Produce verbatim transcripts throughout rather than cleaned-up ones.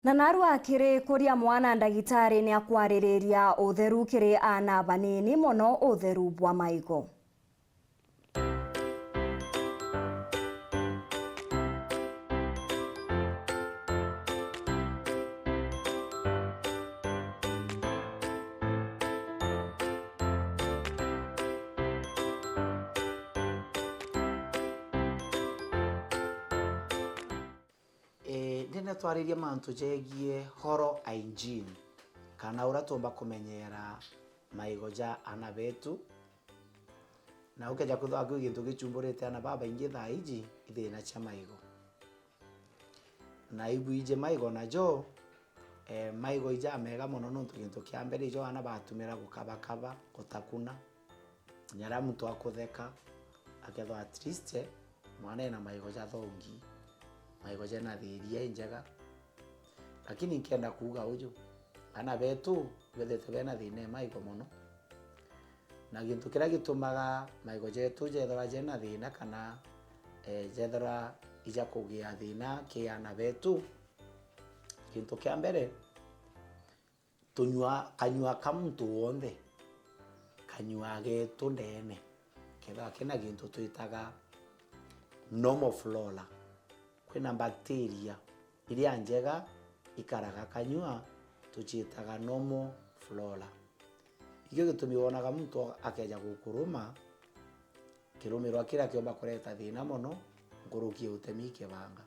Na narua kiri kuria mwana, ndagitari ni akwaririria utheru kiri aana banini mono, utheru bwa maigo. Ii, ndenda twaririe mantu jegie oral hygiene, kana uria tuumba kumenyera maigo ja aana betu. Na ukeja kwithirwa kwi gintu gichumburite aana babaingi thaa iji, i thina cia maigo. Na ibwiji maigo najo, eh, maigo ijamega mono, nontu gintu kia mbere ijo aana batumira gukabakaba, gutakuna. Kinya riria muntu akutheka, akethwa at least, eh, mwana ena maigo jathongi, maigo jena thiria injega. Lakini nkenda kuuga uju, aana betu bethirite bena thina e maigo mono. Na gintu kiria gitumaga maigo jetu jethirwa jena thina, kana, eh, jethirwa ija kugia thina ki aana betu, gintu kia mbere, tunyua, kanyua ka muntu wonthe, kanyua getu ndene, kethirwa kena gintu twitaga normal flora. Kwina bacteria iria njega ikaraga kanyua, tuciitaga normal flora. Ikio gitumi wonaga muntu akeja gukuruma, kirumirwa kiria kiumba kureta thina mono nkuruki ya utemi kibanga.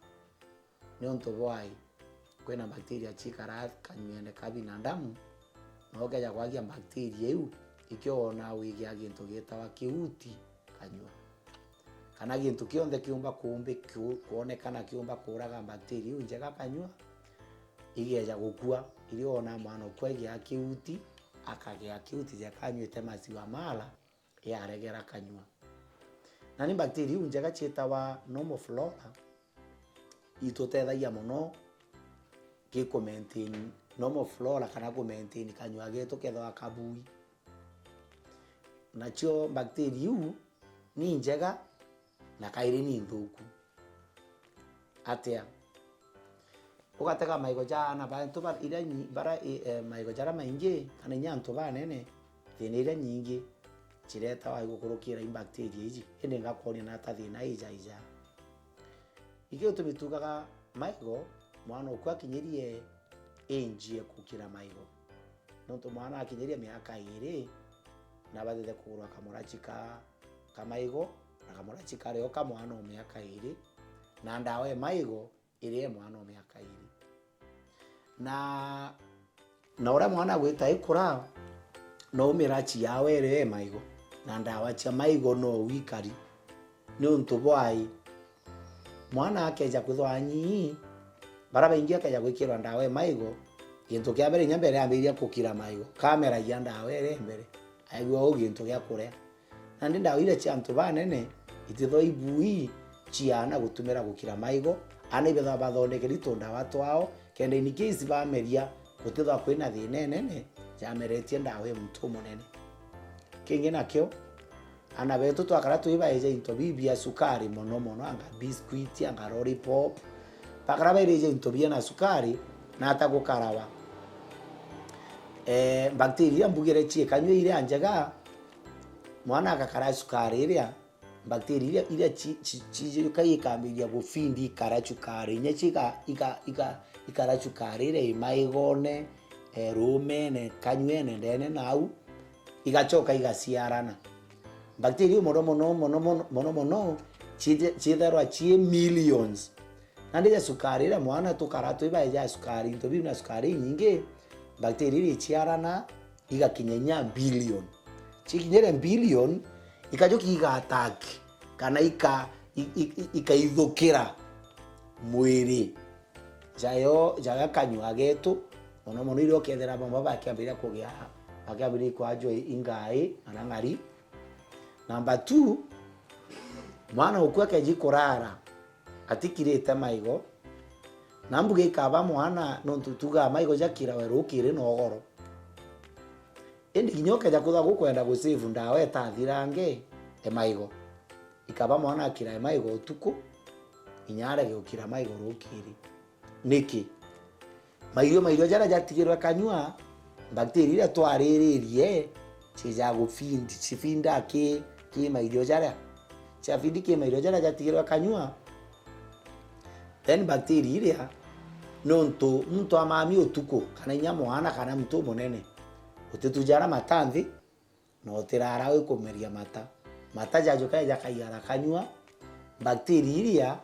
Niuntu bwai? Kwina bacteria ciikara kanyuene ka binadamu, na ukeja kwagia bacteria iu, ikio wonaa wigia gintu gitawa kiuti kanyua. Kana gintu kionthe kiumba kumbi-, kiu-, kwonekana kiumba kuuraga bacteria iu njega kanyua, igeja gukua. Irio wonaa mwana ukua igia kiuti, akagia kiuti jeka anyuite maziwa mala, yaregera kanyua. Na ni bacteria iu njega ciitawa normal flora, itutethagia mono ki ku maintain normal flora kana ku maintain kanyua getu kethirwa kabui. Nacio bacteria iu ni njega na kairi ni nthuku. Atia? Ugatega maigo ja aana ba antu ba-, iria nyi-, bara, i-, eh, maigo jaria maingi, kana inya antu banene, thina iria nyingi ciretawa i gukurukira i bacteria iji. Indi ngakwonia nata thina ija ija. Ikio gitumi tugaga maigo, mwana uku akinyirie age ya gukira maigo. Nontu mwana akinyirie miaka iiri, na abatite kugurwa kamurachi ka, ka maigo, na kamurachi kario ka mwana o miaka iiri, na ndawa e maigo iria e mwana o miaka iiri. Na, na uria mwana agwita ikura, no mirachi yawe irio e maigo, na ndawa cia maigo no wikari. Niuntu bwai? Mwana akeja kwithwa anyii, bara baingi akeja gwikirwa ndawa e maigo, gintu kia mbere, inya mbere ambiriria kukira maigo, kameragia ndawa iria mbere, aigua uu gintu gia kuria. Nandi ndawa iria cia antu banene itithwa ibui cia aana gutumira gukira maigo. Aana ibethagwa bathondekeri tundawa twao, kenda in case bameria, gutithwa kwina thina inene jameretie ndawa i muntu umunene. Kingi nakio, aana betu twakara twibaeja into bibi bia sukari mono mono, anga biscuit, anga lollipop, bakara bairija into biena sukari, na ata gukarawa. Eh, bacteria iria mbugire ciikanyua iria njega, mwana agakara sukari iria, bacteria iria, iria ci-, ci-, cijuka ikambiria gufindi ikara sukari, inya ciika-, ika-, ika-, ikara sukari iria i maigone, eh, ruumene, kanyuene, ndene nau, igacoka igaciarana. Bacteria iu mono mono, mono mono, mono mono, ciithe-, ciithairwa cii millions. Nandi ja sukari iria mwana tukara twibaeja ya sukari, into biu na sukari inyingi, bacteria iria iciarana igakinya inya billion. Cikinyire billion, ikajuka iga attack, kana ika-, i-, i-, i-, ikaithukira mwiri jayo, jaga kanyua getu, mono mono iria ukethira bamwe bakiambiria kugia, bakiambiria kwajwa ingai, kana ng'ari. Number two, mwana uku akeji kurara atikirite maigo, na mbuge ikaba mwana, nontu tugaa maigo jakirawe rukiri na ugoro. Indi kinya ukeja kwithwa gukwenda gusave ndawa itathirange e maigo, ikaba mwana akirae maigo utuku, inya arege gukira maigo rukiri. Niki? Mairio, mairio jaria jatigirwe kanyua, bacteria iria twariririe, cija gufindi, cifinda ki, ki mairio jaria. Ciafindi ki mairio jaria jatigirwe kanyua, then bacteria iria, nontu muntu amami utuku, kana inya mwana, kana muntu umunene, utitujaga mata nthi, na utirara wikumeria mata. Mata jajuka jakaigara kanyua, bacteria iria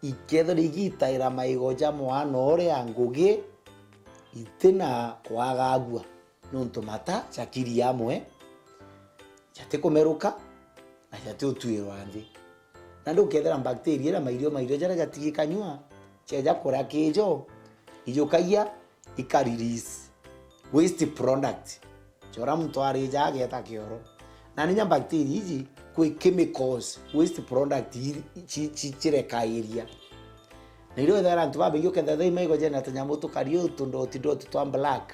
ikethira igitaira maigo ja mwana uria ngugi, itina kwagagua, nontu mata jakiria amwe, jatikumeruka, na jatiutuirwa nthi. Nandi ukethira bacteria iria mairio, mairio jaria jatigi kanyua, ceja kuria kijo, ijukagia, ika release waste product. Jora muntu arija ageta kioro. Na ninya bacteria iji, kwi chemicals, waste product i-, ci-, ci-, cirekairia. Na irio wethera antu babaingi ukethira maigo jena tunyamu tukari uu tundoti ndoti twa black.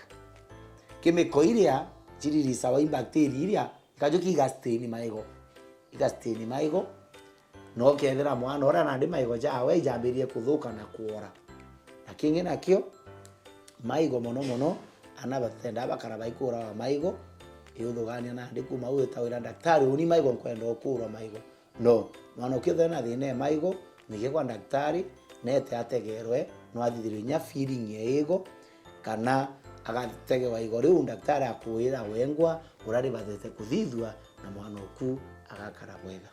Chemical iria ciririsawa i bacteria iria, ikajukia igastain maigo. Igastain maigo, na ukethira mwana uria nandi maigo jawe ijambirie kuthuka na kuora. Na kingi nakio, maigo mono mono, ana batenda bakara baikurawa maigo, iuthugania nandi kuma wita wira daktari, uni maigo nkwenda ukurwa maigo. No, mwana ukithira na thina ya maigo, mwige kwa daktari, nete ategerwe, no athithirwe inya feeling ya igo, kana agategewa igo riu daktari akwira wengwa uria ribathite kuthithua, na mwana uku agakara bwega.